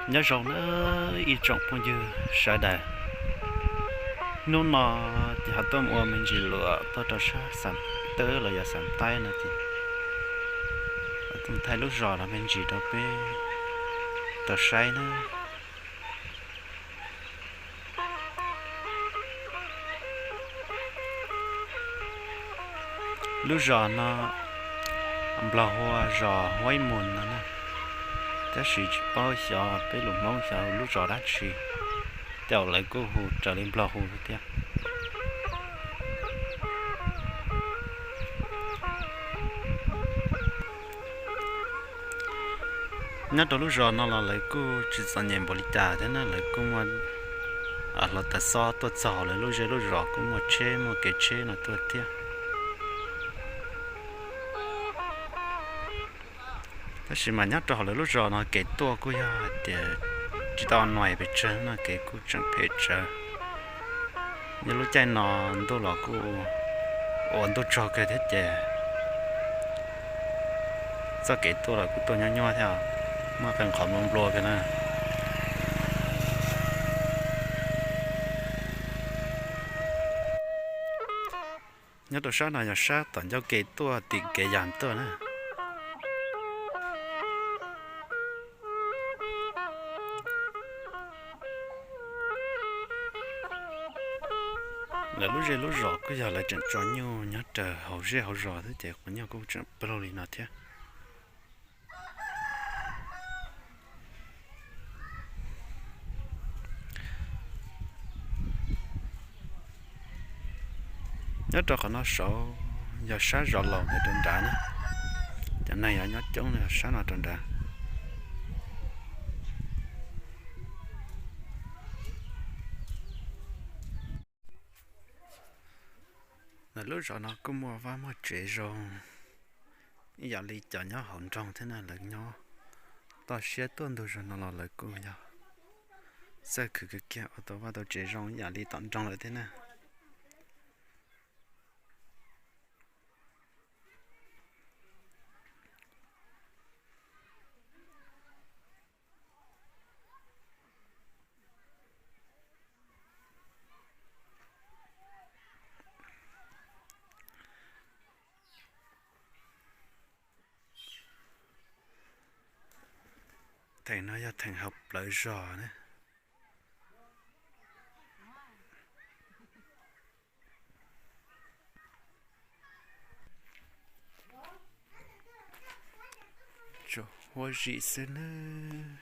Nyob zoo na ib tsoom phooj ywg sawv daws, hnub no ces ho tuaj mus ua me ntsis luam tuaj rau sab Xam Tawb los yog Xam Taib no ces tuaj thaij lub zos no me ntsis rau peb tau saib na. Lub zos no nplog hu ua zos Huaib Mus no na, tab sis tsis paub xyov peb lus Hmoob xyov hu lub zos dab tsi, tej zaum lawv kuj hu raws li nplog hu thiab. Nyob rau lub zos no los lawv kuj tsis txom nyem npaum li cas thiab na, lawv kuj muaj hluav taws xob tuaj txog lawv lub zej lub zos, kuj muaj tsheb muaj kev tsheb no tuaj thiab. Tab sis mas nyob rau hauv lawv lub zos no kev tuaj kuj yog hais tias tsis tau nais pes tsawg no, kev kuj tseem phem tsawv. Nyob lub caij no ntuj los kuj ua ntuj tsaug kawg thiab ces txoj kev tuaj los kuj tuaj nyuaj nyuaj thiab, muaj qee qhov nplua nplua kawg na. Nyob rau sab no yog sab tom ncauj ke tuaj tim kev yas tuaj na. Lawv lub zej lub zos kuj yog lawv tseem tso nyuj nyob raws hauv zej hauv zos xwb ces quav nyuj kuj tseem ploog li no thiab. Nyob rau qhov no saud yog sab zos laus ntawd rau nrad na, cov neeg yog nyob coob no yog sab no rau nrad. Lawv lub zos no kuj muaj vaj muaj tsev zoo ib yam li cov nyob hauv nroog thiab na, lawv nyob toj siab tuaj ntug zos no los lawv kuj yog txawj khwv kiag ua tau vaj tau tsev zoo ib yam li tom nroog lawm thiab na. Theem no yog theem hauv plawv zos na. Tsuas huab zim xwb nawb.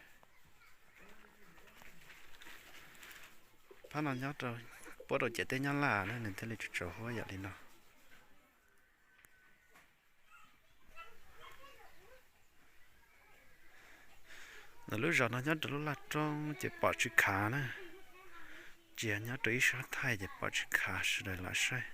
Phab no nyob rau puab rau ciam teb Nyab Laj na nws thiaj li tsuas tsaus huab yam li no. Lawv lub zos no nyob rau lub laj roob ces pom tsis khav na, tsis yog nyob rau ib sab thaij ces pom tsis khav sawv daws lam saib.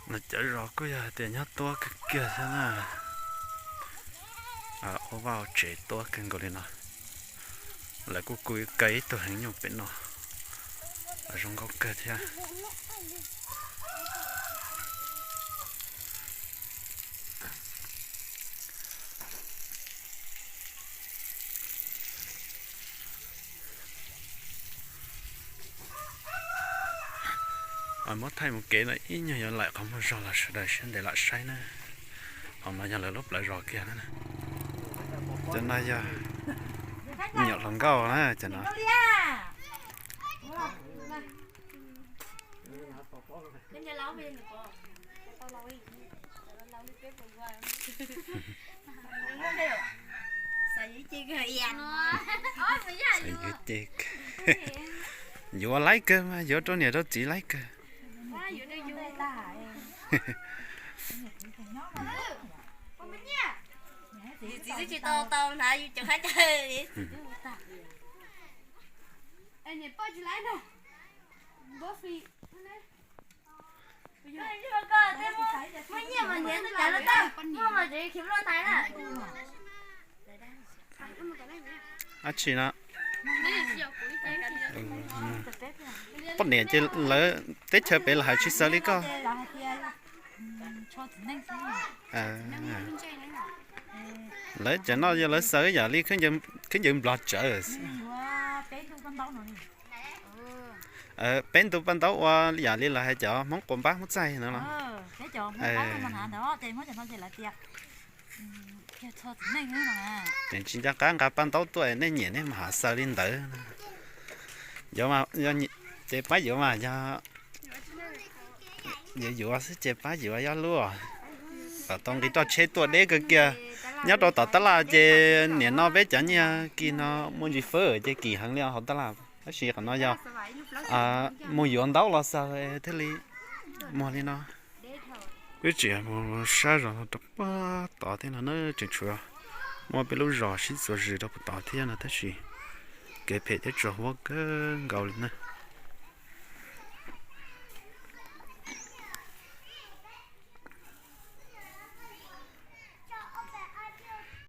No cov zos kuj yog hais tias nyob tuab kawg kiag thiab na, ua vaj ua tsev tuab kawg nkaus li no. Lawv kuj kuj kaw ib tug heev nyuj pem no, zoo nkauj kawg thiab. Muab thaij mus kev no ib nyuag yuav laim qhov muag zog los sawv daws siab ntev lam saib na. Hauv no yog lawv lub plawv zos kiag na. Cov no yog nyuam hluas nkauj na cov no. Yuav laib kawg mas yuav rau niam rau txiv laib kawg. Dab tsi no? Poj niam ces lawv teb chaws pem los hais tsis xaws li koj. Lawv cov no yog lawv xaws yam li khaub ncaws nplog tsawv. Peb ntu paj ntaub ua yam li lawv hais cov Hmoob quas npab Hmoob txaij no los. Ces tsis nco qab nqa paj ntaub tuaj nej nyiam nej mam xaws li ntawd. Ces pab yuav mas yog yuav yuav xwb ces pab yuav yob luaj. Kom tau nqi roj tsheb tuaj deb kawg kiag. Nyob rau tom tab laj ces nim no peb cov nyiaj kis no muaj ntsis fab ces kim heev li hauv tab laj, tab sis qhov no yog mus yuav ntaub los xaws thiaj li muag li no. Peb tseem mus sab zos rau puag tod thiab no na, tseem tshuav muaj peb lub zos sib txuas zis rau puag tod thiab no tab sis kev phem thiab tsaus huab kawg nkaus li na.